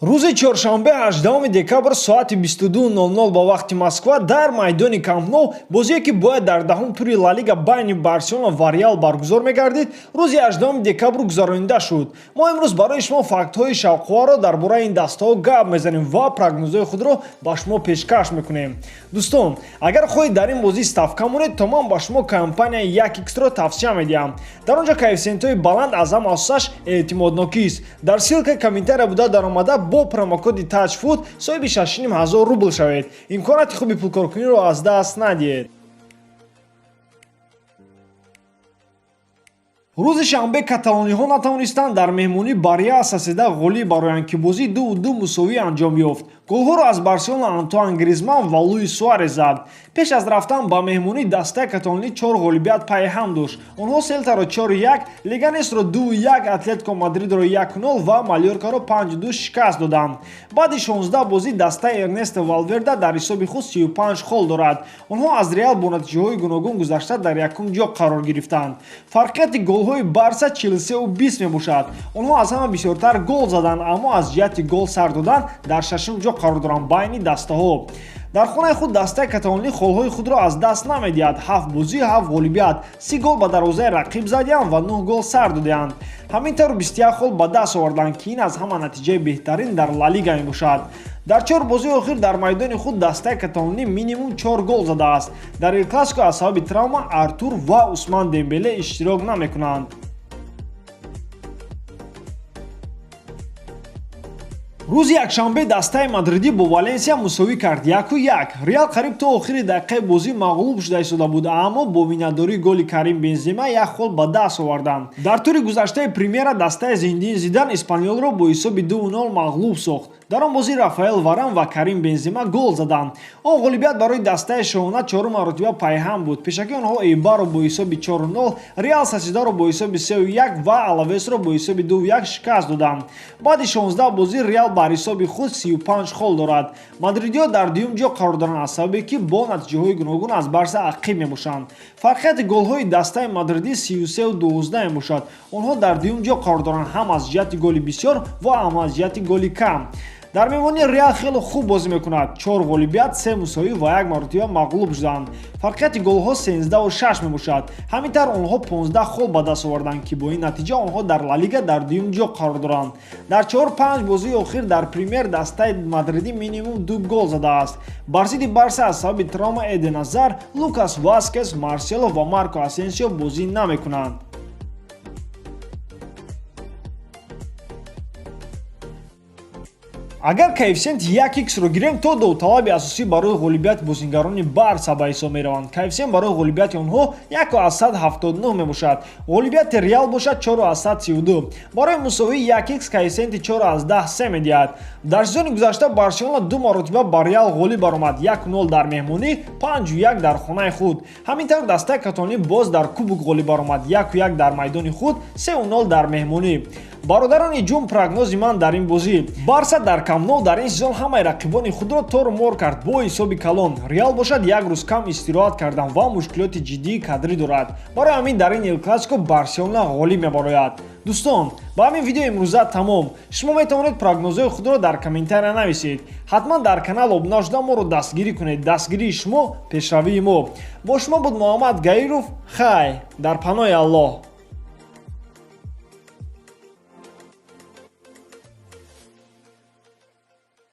Рӯзи чоршанбе, 18 декабр, соати 22:00 ба вақти Москва дар майдони Камп Ноу бозие, ки бояд дар 10-ум тури Ла Лига байни Барселона ва Реал баргузор мегардид, рӯзи 18 декабр гузаронида шуд. Мо имрӯз барои шумо фактҳои шавқоварро дар бораи ин дастаҳо гап мезанем ва прогнозҳои худро ба шумо пешкаш мекунем. Дӯстон, агар хоҳед дар ин бозӣ ставка монед, то ман ба шумо компанияи 1xро тавсия медиҳам. Дар он ҷо коэффисиентҳои баланд, аз ҳама асосаш эътимоднокист. Дар ссылкаи комментария буда даромада, бо промокоди TAJFOOT соҳиби 6500 рубл шавед. Имконияти хуби пулкоркуниро аз даст надиҳед. Рӯзи шанбе каталониҳо натавонистанд дар меҳмонӣ ба Реал Сосьедад ғолиб бароянд, ки бозии 2-2 мусовӣ анҷом ёфт. Голҳоро аз Барселона Антуан Гризман ва Луис Суарес зад. Пеш аз рафтан ба меҳмонӣ дастаи каталонӣ чор ғолибият пайи ҳам дошт. Онҳо Селтаро 4-1, Леганесро 2-1, Атлетико Мадридро 1-0 ва Малёркаро 5-2 шикаст доданд. Баъди 16 бозӣ дастаи Эрнесто Валверда дар ҳисоби худ 35 хол дорад. Онҳо аз Реал бо натиҷаҳои гуногун гузашта дар якум ҷо қарор гирифтанд. Фарқияти голҳои Барса 43-20 мебошад. Онҳо аз ҳама бисёртар гол заданд, аммо аз ҷиҳати гол сар додан дар шашум ҷо қарор доранд байни дастаҳо. Дар хонаи худ дастаи каталонӣ холҳои худро аз даст намедиҳад. Ҳафт бозӣ, ҳафт ғолибият, 30 гол ба дарвозаи рақиб задианд ва нӯҳ гол сар додаанд. Ҳамин тавр 21 хол ба даст оварданд, ки ин аз ҳама натиҷаи беҳтарин дар Ла Лига мебошад. Дар чор бозии охир дар майдони худ дастаи каталонӣ минимум чор гол задааст. Дар Эл Классико аз сабаби травма Артур ва Усман Дембеле иштирок намекунанд. Рӯзи якшанбе дастаи мадридӣ бо Валенсия мусовӣ кард, 1-1. Реал қариб то охири дақиқаи бозӣ мағлуб шуда истода буд, аммо бо миннатдории голи Карим Бензема як хол ба даст оварданд. Дар тури гузаштаи Примера дастаи Зиндин Зидан Эспаньолро бо ҳисоби 2-0 мағлуб сохт. Дар он бозӣ Рафаэл Варан ва Карим Бензема гол заданд. Он ғолибият барои дастаи шоҳона чорум маротиба пайҳам буд. Пешакӣ онҳо Эйбарро бо ҳисоби 4-0, Реал Сосьедаро бо ҳисоби 3-1 ва Алавесро бо ҳисоби 2-1 шикаст доданд. Баъди 16 бозӣ Реал бар ҳисоби худ 35 хол дорад. Мадридиҳо дар дуюм ҷо қарор доранд, аз сабабе ки бо натиҷаҳои гуногун аз Барса ақиб мебошанд. Фарқияти голҳои дастаи мадридӣ 33-12 мебошад. Онҳо дар дуюм ҷо қарор доранд ҳам аз ҷиҳати голи бисёр ва ҳам аз ҷиҳати голи кам. Дар меҳмонӣ Реал хеле хуб бозӣ мекунад: чор ғолибият, се мусовӣ ва як маротиба мағлуб шуданд. Фарқияти голҳо 13-6 мебошад. Ҳамин тавр онҳо 15 хол ба даст оварданд, ки бо ин натиҷа онҳо дар Ла Лига дар дуюм ҷо қарор доранд. Дар чор-панҷ бозии охир дар Пример дастаи мадридӣ минимум ду гол задааст. Бар зидди Барса аз сабаби травма Эден Азар, Лукас Васкес, Марсело ва Марко Асенсио бозӣ намекунанд. Агар коэффисиенти 1xро гирем, то довталаби асосӣ барои ғолибияти бозингарони Барса ба ҳисоб мераванд. Коэффисиент барои ғолибияти онҳо 1,79 мебошад, ғолибияти Реал бошад 4,32. Барои мусовии 1x коэффисиенти 4,13 медиҳад. Дар сезони гузашта Барселона ду маротиба ба Реал ғолиб баромад: 1-0 дар меҳмонӣ, 5-1 дар хонаи худ. Ҳамин тавр дастаи каталонӣ боз дар кубок ғолиб баромад: 1-1 дар майдони худ, 3-0 дар меҳмонӣ. Бародарони ҷун, прогнози ман дар ин бозӣ: Барса дар Камп Ноу дар ин сезон ҳамаи рақибони худро тору мор кард бо ҳисоби калон. Реал бошад як рӯз кам истироҳат кардан ва мушкилоти ҷиддии кадрӣ дорад. Барои ҳамин дар ин Эл Классико Барселона ғолиб мебарояд. Дӯстон, ба ҳамин видео имрӯза тамом. Шумо метавонед прогнозҳои худро дар комментария нависед. Ҳатман дар канал обуна шуда моро дастгирӣ кунед. Дастгирии шумо пешравии мо. Бо шумо буд Муҳаммад Гаиров. Хай, дар паноҳи Аллоҳ.